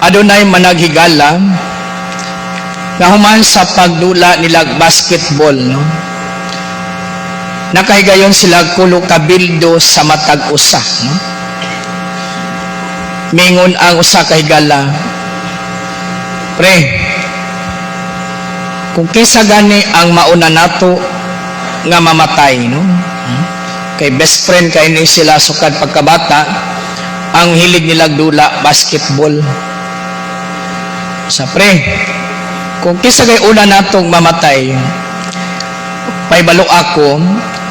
Adunay managhigala nga human sa pagdula nila basketball, no? Nakahigayon sila kulo kabildo sa matag usa, no? Mingon ang usa ka higala, "Pre, kung kinsa gani ang mauna nato nga mamatay," no? Kay best friend kay ni sila sukad pagkabata, ang hilig nila dula basketball. Sa, "Pre, kung kinsa kay una natong mamatay, pahibalo ako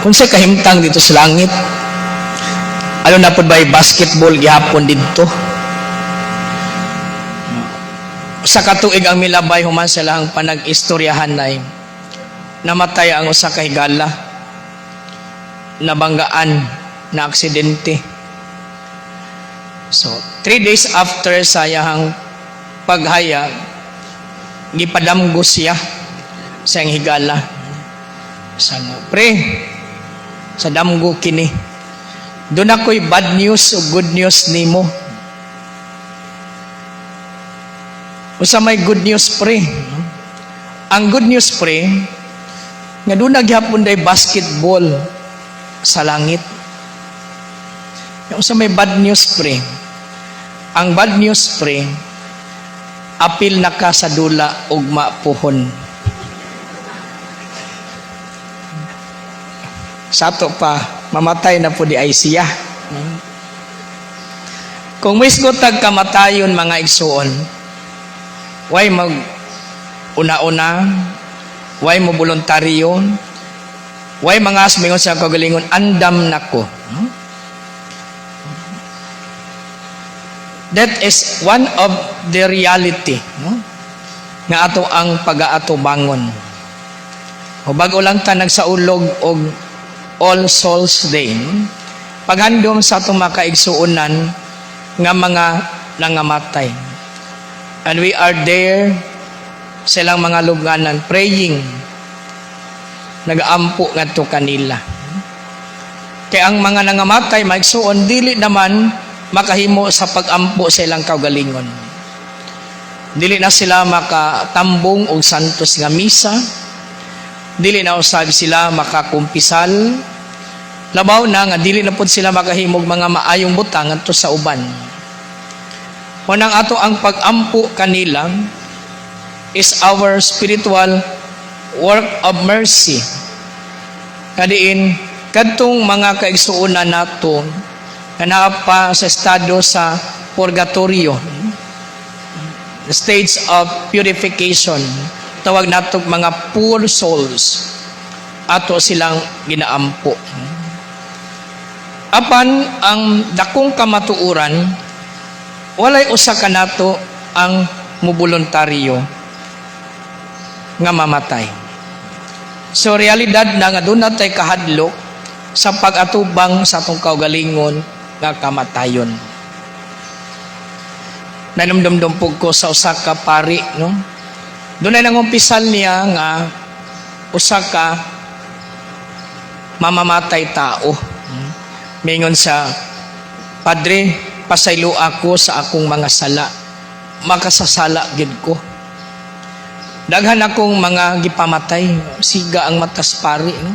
kung sa kahimtang dito sa langit. Ano na pud ba'y basketball gihapon didto?" Sa katuig ang milabay human sa lang panag-istoryahan nay namatay ang usa ka higala, nabanggaan na aksidente. So, 3 days after sa iyahang paghaya, gipadamgo siya sa iyang higala. Sa nga, "Pre, sa damgo kini. Duna ko'y bad news o good news nimo." "Usa may good news, pre?" "Ang good news, pre, nga duna gihapon day basketball sa langit." "Usa may bad news, pre?" "Ang bad news, pre, apil na ka sa dula ugma puhon." Sa ato pa, mamatay na po diay siya. Kung mismo tag kamatayon, mga igsuon, way mag una-una, way mo voluntaryo, way mga asmingon sa kagalingon, "Andam nako." That is one of the reality, no? Nga ato ang pag-aatubangon. O bago lang ta nagsaulog og All Souls Day, no? Paghandom sa atong makaigsuonan nga mga nangamatay. And we are there sa ilang mga lubnganan praying, nagaampo ngadto kanila. Kay ang mga nangamatay, maigsuon, dili naman makahimo sa pagampo sa ilang kaugalingon. Dili na sila makatambong og santos nga misa. Dili na usab sila makakumpisal. Labaw na nga dili na pud sila makahimog mga maayong butang ngadto sa uban. Unang ato ang pag-ampo kanila is our spiritual work of mercy. Kadiin kadtong mga kaigsuonan nato nga naa pa sa estado sa purgatorio, the stage of purification, tawag nato mga poor souls, ato silang ginaampo. Apan ang dakong kamatuoran, walay usa kanato ang muboluntaryo nga mamatay. So realidad na nga duna tay kahadlok sa pag-atubang sa atong kaugalingon nga kamatayon. Nanumdumdum pug ko sa usa ka pari, no? Dunay nangumpisal niya nga usa ka mamamatay tao. Mingon sa, "Padre, pasaylo ako sa akong mga sala. Makasasala gid ko. Daghan akong mga gipamatay." Siga ang matas pari, no?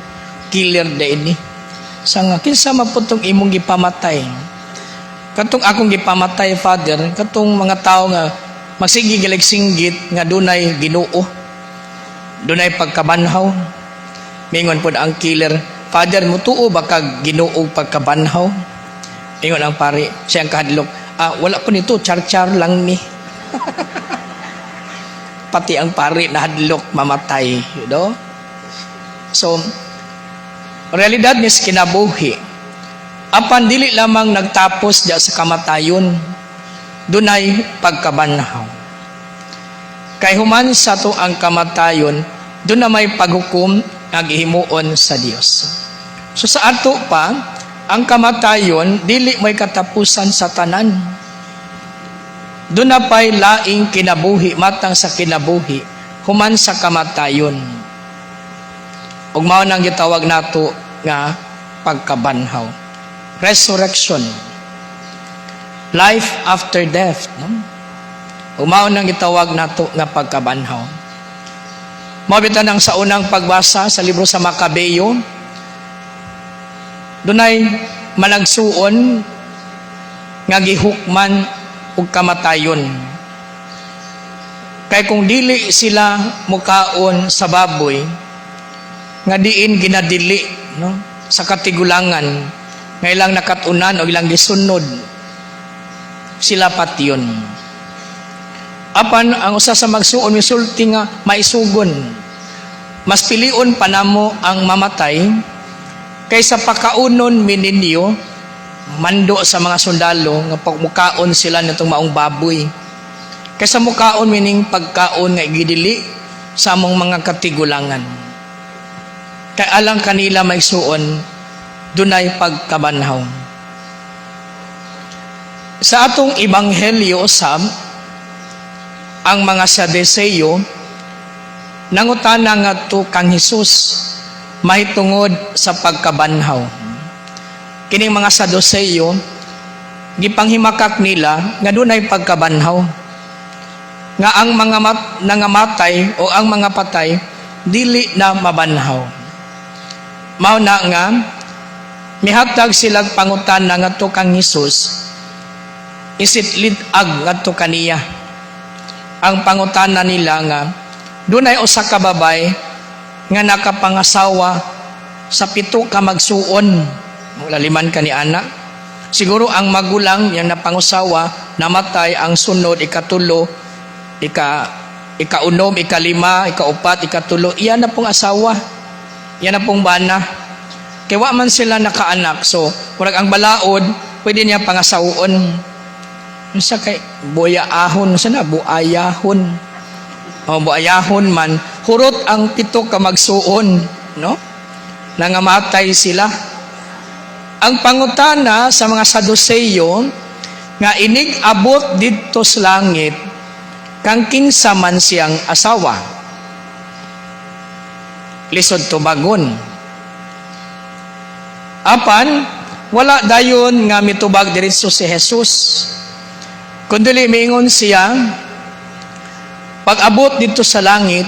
Killer diay ni. Sa nga, "Kinsa man pud tong imong gipamatay?" "Katong akong gipamatay, Father, katong mga tao nga magsige gilig singgit nga dunay Ginoo. Dunay pagkabanhaw." Mingon pod ang killer, "Father, mutuo ba kag Ginoo pagkabanhaw?" Ingon ang pari, siyang kahadlok, "Ah, wala po nito, char-char lang ni." Pati ang pari nahadlok mamatay. So, realidad ni sa kinabuhi, apan dili lamang nagtapos diya sa kamatayon, dunay pagkabanhaw. Kay human sa ato ang kamatayon, duna may paghukom nga gihimuon sa Dios. So sa ato pa, ang kamatayon dili may katapusan sa tanan. Duna pa'y laing kinabuhi, matang sa kinabuhi, human sa kamatayon. Ug mao nang gitawag nato nga pagkabanhaw. Resurrection. Life after death. No? Ug mao nang gitawag nato nga pagkabanhaw. Mao bitaw nang sa unang pagbasa sa libro sa Makabeyo, dunay managsuon nga gihukman og kamatayon. Kay kung dili sila mukaon sa baboy nga diin ginadili, no, sa katigulangan nga ilang nakatunan o ilang gisunod, sila patyon. Apan ang usa sa magsuon misulti nga maisugon, "Mas pilion pa namo ang mamatay kaysa pakaunon mi ninyo." Mando sa mga sundalo nga pagmukaon sila nitong maong baboy kaysa mukaon mining pagkaon nga igidili sa among mga katigulangan. Kay alang kanila, maigsuon, dunay pagkabanhaw. Sa atong ebanghelyo usab, ang mga Saduseo nangutana ngadto kang Hesus mahitungod sa pagkabanhaw. Kining mga Saduseo, gipanghimakak nila nga dunay pagkabanhaw, nga ang mga nangamatay o ang mga patay dili na mabanhaw. Mao na nga mihatag sila pangutana ngadto kang Hesus, isit lid-ag ngadto kaniya. Ang pangutana nila nga dunay usa ka babay nga nakapangasawa sa pito ka magsuon. Laliman ka ni ana. Siguro ang magulang yang napangusawa namatay, ang sunod ikatulo, ikaunom, ikalima, ikaupat, ikatulo, iyan na pong asawa. Iyan na pong bana. Kay wa man sila nakaanak, so murag ang balaod pwede niya pangasawon. Unsa kay buyaahon sa na buayahon. O buayahon man, hurot ang pito ka magsuon, no? Nangamatay sila. Ang pangutana sa mga Saduseyo nga inig abot didto sa langit, kang kinsa man siyang asawa? Lisod tubagon. Apan wala dayon nga mitubag diretso si Jesus. Kundi miingon siya, pag abot dito sa langit,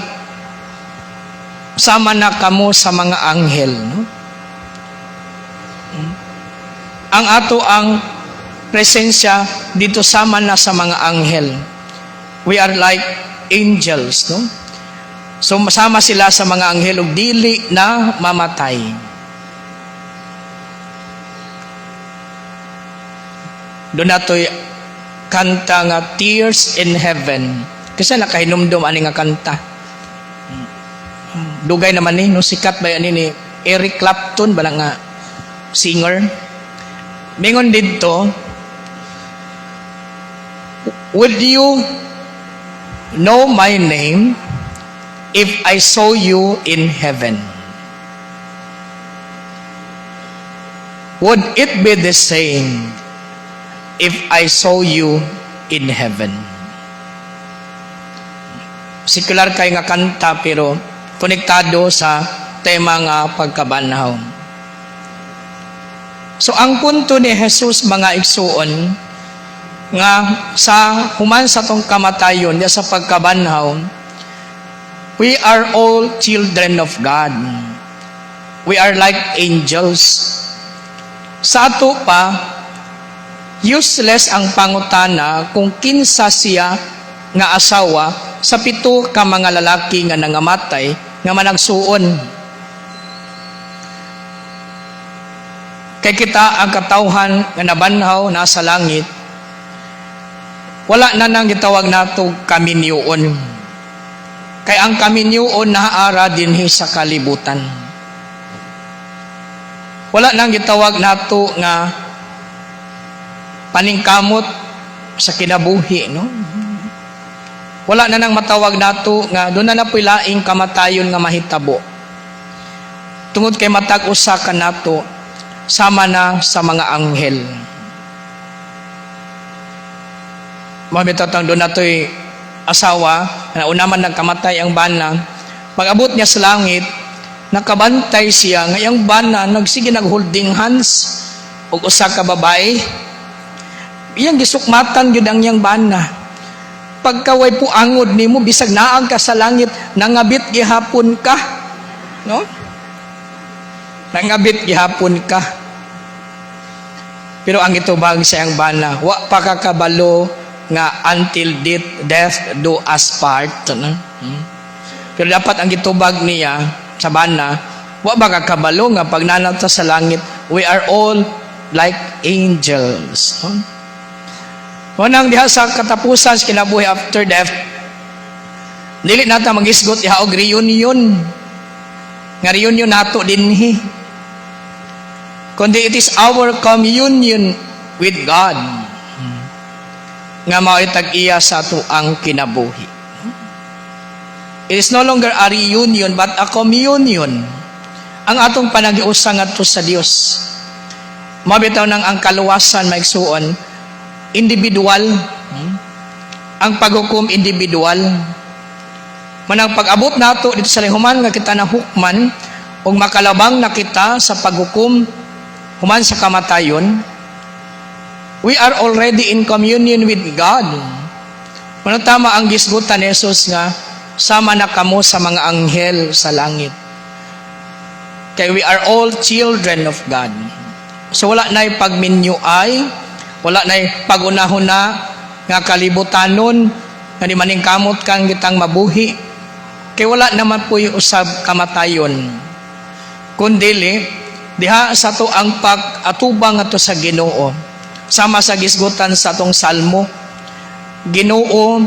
sama na kamo sa mga anghel. No? Ang ato ang presensya dito sama na sa mga anghel. We are like angels, no? So sama sila sa mga anghel ug dili na mamatay. Doon nato'y kanta nga "Tears in Heaven". Kasi nakahinumdum ani nga kanta. Dugay naman ni, no, sikat ba ani ni Eric Clapton ba nga singer? Mingon didto, "Would you know my name if I saw you in heaven? Would it be the same if I saw you in heaven?" Sekular kay nga kanta pero konektado sa tema nga pagkabanhaw. So ang punto ni Jesus, mga igsuon, nga sa human sa tong kamatayon ya sa pagkabanhaw, we are all children of God. We are like angels. Sa ato pa, useless ang pangutana kung kinsa siya nga asawa sa pito ka mga lalaki nga nangamatay nga managsuon. Kay kita ang katawhan nga nabanhaw nasa langit, wala na nang gitawag nato kaminyoon. Kay ang kaminyoon naara dinhi sa kalibutan. Wala nang gitawag nato nga paningkamot sa kinabuhi, no? Wala na nang matawag nato nga doon na napoy laing kamatayon nga mahitabo. Tungod kay matag usa ka nato sama na sa mga anghel. Mabitatang doon nato'y asawa, na una man nagkamatay ang bana, pag abot niya sa langit, nakabantay siya nga iyang bana nagsige nag-holding hands og usa ka babae. Iyang gisukmatan gyud ang iyang bana. Pagka way puangod nimo, bisag naang ka sa langit, nangabit gihapon ka, no? Nangabit gihapon ka. Pero ang itubag sa iyang bana, "Wa pa ka kabalo nga until death do us part," no? Pero dapat ang gitubag niya sa bana, "Wa ba ka kabalo nga pag naa na ta sa langit, we are all like angels," no? Wanang diha sa katapusan sa kinabuhi, after death, dili nata magisgot diha og reunion. Nga reunion nato dinhi. Kundi it is our communion with God nga mao'y tag-iya sa atoang kinabuhi. It is no longer a reunion but a communion. Ang atong panaghiusa ngadto sa Dios. Mabitaw nang ang kaluwasan, maigsuon, individual. Ang paghukom, individual. Manang pag-abot nato dito sa human nga kita na hukman ug makalabang na kita sa paghukom human sa kamatayon, we are already in communion with God. Mano tama ang gisgutan ni Jesus nga sama na kamo sa mga anghel sa langit. Kay we are all children of God. So wala na'y pagminyuay, wala na'y pagunahuna nga kalibutanon nga di maningkamot kang kitang mabuhi. Kay wala naman po usab kamatayon. Kundili, diha sa atoang pag-atubang ato sa Ginoo. Sama sa gisgutan sa atong salmo, "Ginoo,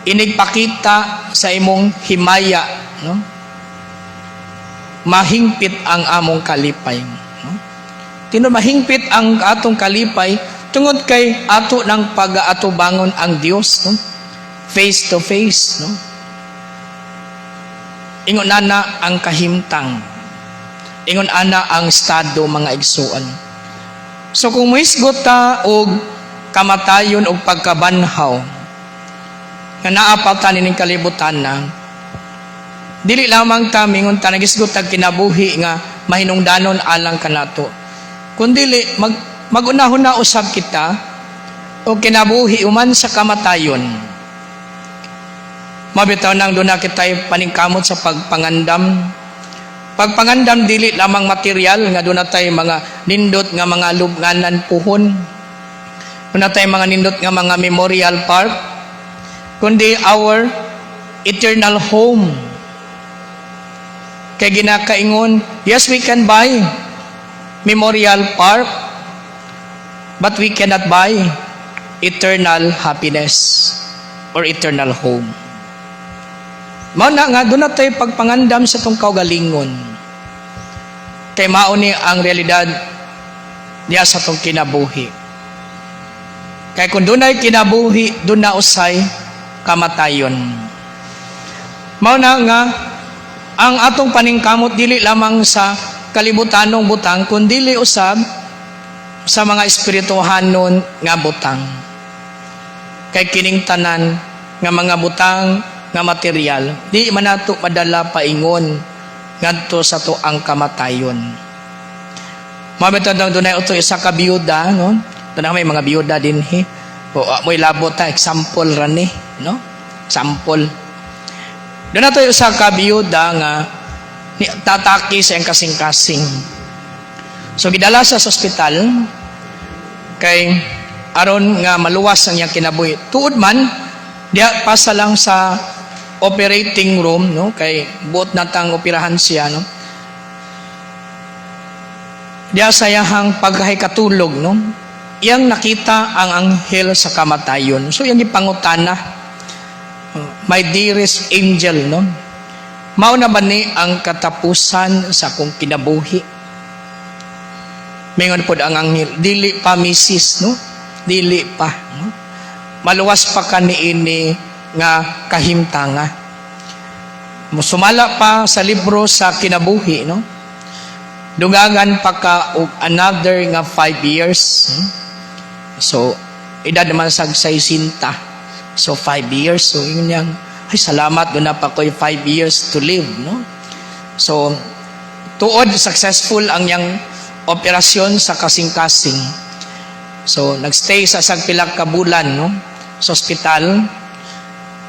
inigpakita sa imong himaya," no? Mahingpit ang among kalipay, no? Tino mahingpit ang atong kalipay tungod kay ato ng pag-aatubangon ang Dios, no? Face to face, no? Ingon ana ang kahimtang. Ingon ana ang estado, mga igsuon. So kung muhisgot ta og kamatayon og pagkabanhaw nga naa pa ta nining kalibutan na, dili lamang ta mingon ta nagisgot tag kinabuhi nga mahinungdanon alang kanato, kundili magunahon na usab kita og kinabuhi human sa kamatayon. Mabitaw nang duna kita'y paningkamot sa pagpangandam. Pagpangandam dili lamang material nga duna tay mga nindot nga mga lubnganan puhon, duna tay mga nindot nga mga memorial park, kundi our eternal home. Kay ginakaingon, yes, we can buy memorial park, but we cannot buy eternal happiness or eternal home. Mao na nga duna tay pagpangandam sa atong kaugalingon. Kay mao ni ang realidad diha sa atong kinabuhi. Kay kung dunay kinabuhi, duna usay kamatayon. Mao na nga ang atong paningkamot dili lamang sa kalibutanong butang, kundili usab sa mga espirituhanon nga butang. Kay kining tanan nga mga butang nga material, di man nato madala paingon ngadto sa atoang kamatayon. Mabitang dunay uto isa ka biyuda, no? Dunay may mga biyuda dinhi. O mo'y labot ta, example ra ni, no? Example. Duna to usa ka biyuda nga ni tataki sa iyang kasing-kasing. So gidala siya sa ospital kay aron nga maluwas ang iyang kinabuhi. Tuod man, diha pa sa lang sa operating room, no, kay buot na tang operahan siya, no. Diha sa iyahang pagkahikatulog, no, iyang nakita ang anghel sa kamatayon. So iyang gipangutana, "My dearest angel," no, "mao na ba ni ang katapusan sa akong kinabuhi?" Mingon pod ang anghel, "Dili pa, misis," no? "Dili pa, no? Maluwas pa ka niini nga kahimtanga. Sumala pa sa libro sa kinabuhi, no? Dugangan pa ka og another nga 5 years." So, edad naman sa 60. So, 5 years. So, yun yang, "Ay, salamat, duna pa ko'y 5 years to live," no? So, tuod, successful ang yang operasyon sa kasing-kasing. So, nagstay sa isang pila ka bulan, no? Sa ospital.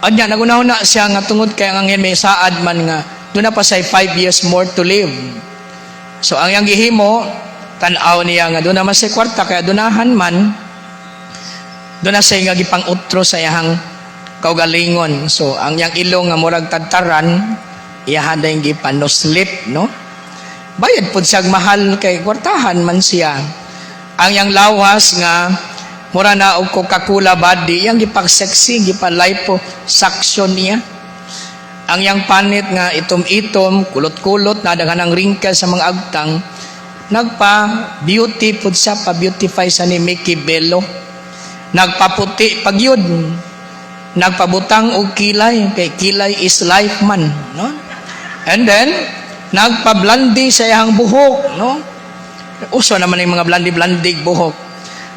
Anya naghuna-huna siya nga tungod kay ang anghel may saad man nga duna pa siya 5 years more to live. So ang iyang gihimo, tan-aw niya nga duna man siya kwarta kaya dunahan man, duna siya nga gipang-utro sa iyang kaugalingon. So ang iyang ilong nga murag tadtaran, iyahan na yung gipanuslip, no? Bayad pud siya mahal kay kwartahan man siya. Ang iyang lawas nga mura na og Coca-Cola body, iyang gipag-sexy, gipa-liposuction niya. Ang iyang panit nga itom-itom, kulot-kulot, na daghan ang wrinkle sa mga agtang, nagpa-beauty pud siya, pa-beautify sa ni Mickey Bello. Nagpaputi pagyud. Nagpabutang og kilay, kay kilay is life man, no? And then, nagpa-blondie sa iyang buhok, no? Uso naman yung mga blondie-blondie buhok.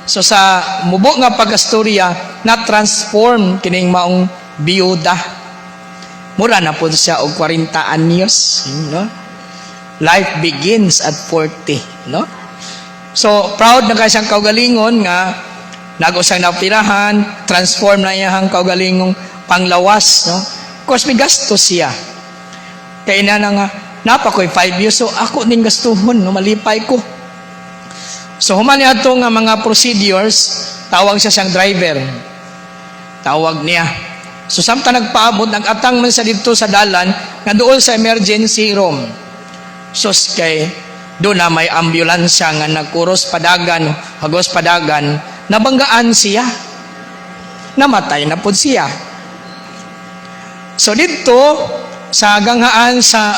So sa mubo nga pag-astorya, na-transform kining maong biyuda. Mura na po siya og 40 anyos, no? Life begins at 40, no? So proud na kay siyang kaugalingon nga nago siyang napirahan, transform na iyang kaugalingong panglawas, no? Of course, may gastos siya. Kaya na nga, naa pa ko'y 5 years, so ako ning gastuhon, no? Malipay ko. So human niya ato nga mga procedures, tawag siya siyang driver. Tawag niya. So samtang nagpaabot, nag-atang man siya dito sa dalan, nga doon sa emergency room. Sus, kay doon na may ambulansya nga nagkuros padagan, hagos padagan, nabanggaan siya. Namatay na pud siya. So dito, sa ganghaan sa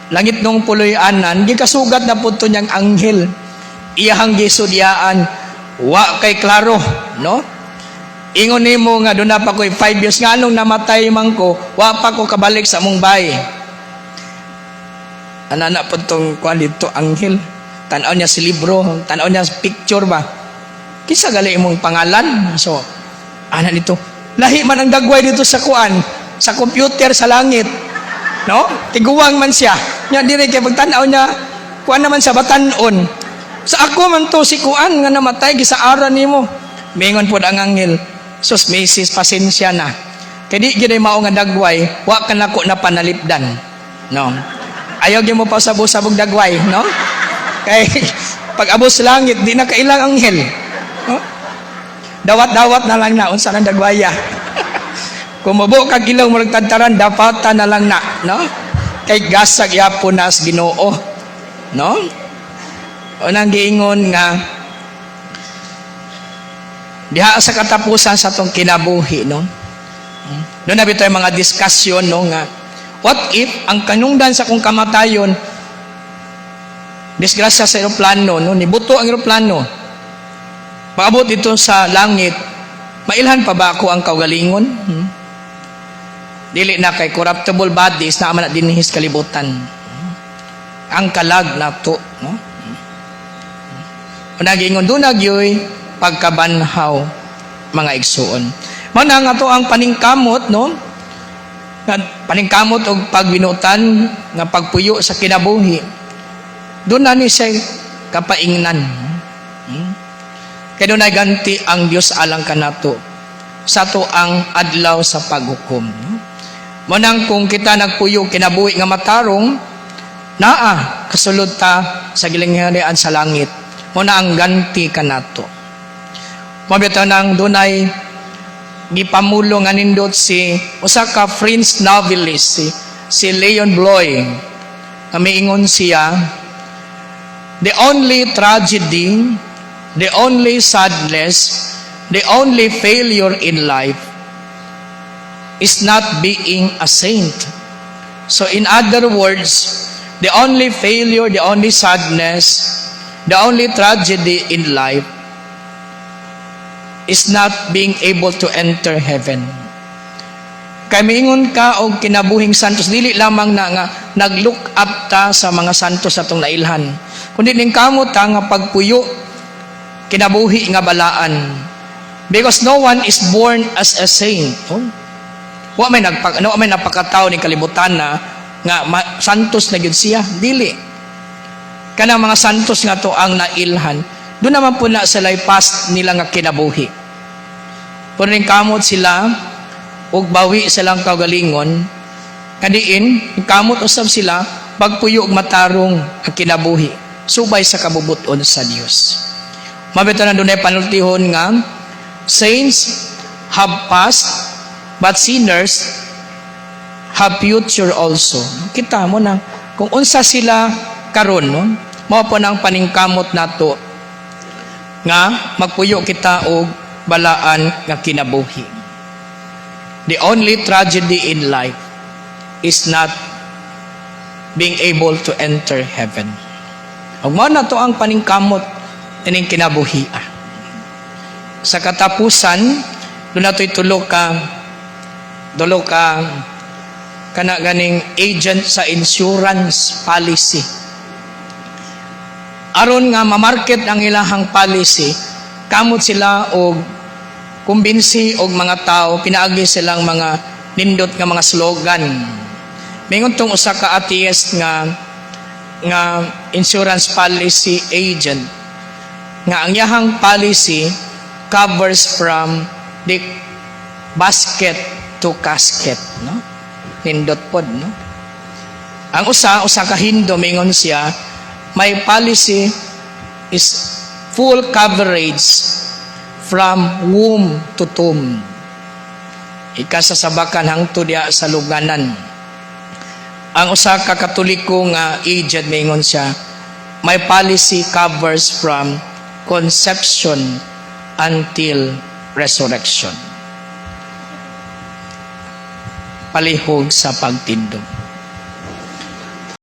langit nung puloy-anan, gikasugat na pud to niyang anghel. Iyahang gisudyaan, wa kay klaro, no? Ingon nimo nga duna pa ko'y 5 years, nga anong namatay man ko, wa pa ko kabalik sa among bay. Anana po tong kuan dito anghel. Tan-aw niya si libro, tan-aw niya sa picture ba. Kinsa gali imong pangalan? So, ana nito. Lahi man ang dagway dito sa kuan, sa computer sa langit. No? Tiguwang man siya. Nya diri kay pagtan-aw niya, kuan naman sa batan-on. Sa ako man to si kuan nga namatay gisaaran nimo. Mingon pod ang anghel, "Sus, Mrs., pasensya na. Kay di gyud mao nga dagway, wa ka nako na panalipdan." No. Ayaw gyud mo pasabog-sabog dagway, no? Kay pag abot sa langit, di na kailang anghel. No? Dawat-dawat na lang na unsa nang dagwaya. Kung mubo kag ilong murag tadtaran, dapatan na lang na, no? Kay gasag yapon na sa Ginoo, no? Unang giingon nga diha sa katapusan sa atong kinabuhi, no? Doon na bitaw mga discussion, no, nga what if ang kanungdan sa kong kamatayon, disgrasya sa eroplano, no, nibuto ang eroplano. Paabot dito sa langit, mailhan pa ba ako ang kaugalingon? Hmm? Dili na, kay corruptible bodies na man na dinhi sa kalibutan. Ang kalag nato, no? Unang giingon, duna gyoy pagkabanhaw, mga igsuon. Mao na nga to ang paningkamot, no? Nga paningkamot og pagbinutan nga pagpuyo sa kinabuhi. Doon na ni siya kapaingnan. Kay dunay ganti ang Dios alang kanato sa ato ang adlaw sa paghukom. No? Mao nang kung kita nagpuyo kinabuhi nga matarong, naa kasulod ta sa gilingharian sa langit. Mao na ang ganti kanato. Mao bitaw nang dunay gipamulo nga nindot si usa ka French novelist, si Leon Bloy, nga miingon siya, "The only tragedy, the only sadness, the only failure in life is not being a saint." So in other words, the only failure, the only sadness, the only tragedy in life is not being able to enter heaven. Kay miingon ka og kinabuhing santos, dili lamang na nga nag-look up ta sa mga santos atong nailhan, kundi ning kamot ta nga pagpuyo kinabuhi nga balaan. Because no one is born as a saint. Oh? Wa may nagpag no, may napakatawo ni kalibutan na nga santos na gyud siya, dili. Kanang mga santos nga to ang nailhan, doon naman po na sila past nila nga kinabuhi. Pero ning kamot sila ug bawi silang kaugalingon kadiin kamot usab sila pagpuyo og matarong ang kinabuhi subay sa kabubuton sa Dios. Mao bitaw na dunay panultihon nga saints have past but sinners have future also. Kita mo na kung unsa sila karon, no, mao po nang paningkamot nato nga magpuyo kita og balaan nga kinabuhi. The only tragedy in life is not being able to enter heaven. Ug mao na to ang paningkamot ining kinabuhi. Sa katapusan, duna to'y tulo ka kana ganing agent sa insurance policy. Aron nga mamarket ang ilahang policy, kamot sila og kumbinsi og mga tao pinaagi silang mga nindot nga mga slogan. Mingon tong usa ka atheist nga insurance policy agent nga ang iyahang policy covers from the basket to casket, no? Nindot pod, no? Ang usa, usa ka Hindu, mingon siya, "My policy is full coverage from womb to tomb." Ikasasabakan hangtod diya sa lubnganan. Ang usa ka Katoliko nga agent, mingon siya, "My policy covers from conception until resurrection." Palihog sa pagtindog.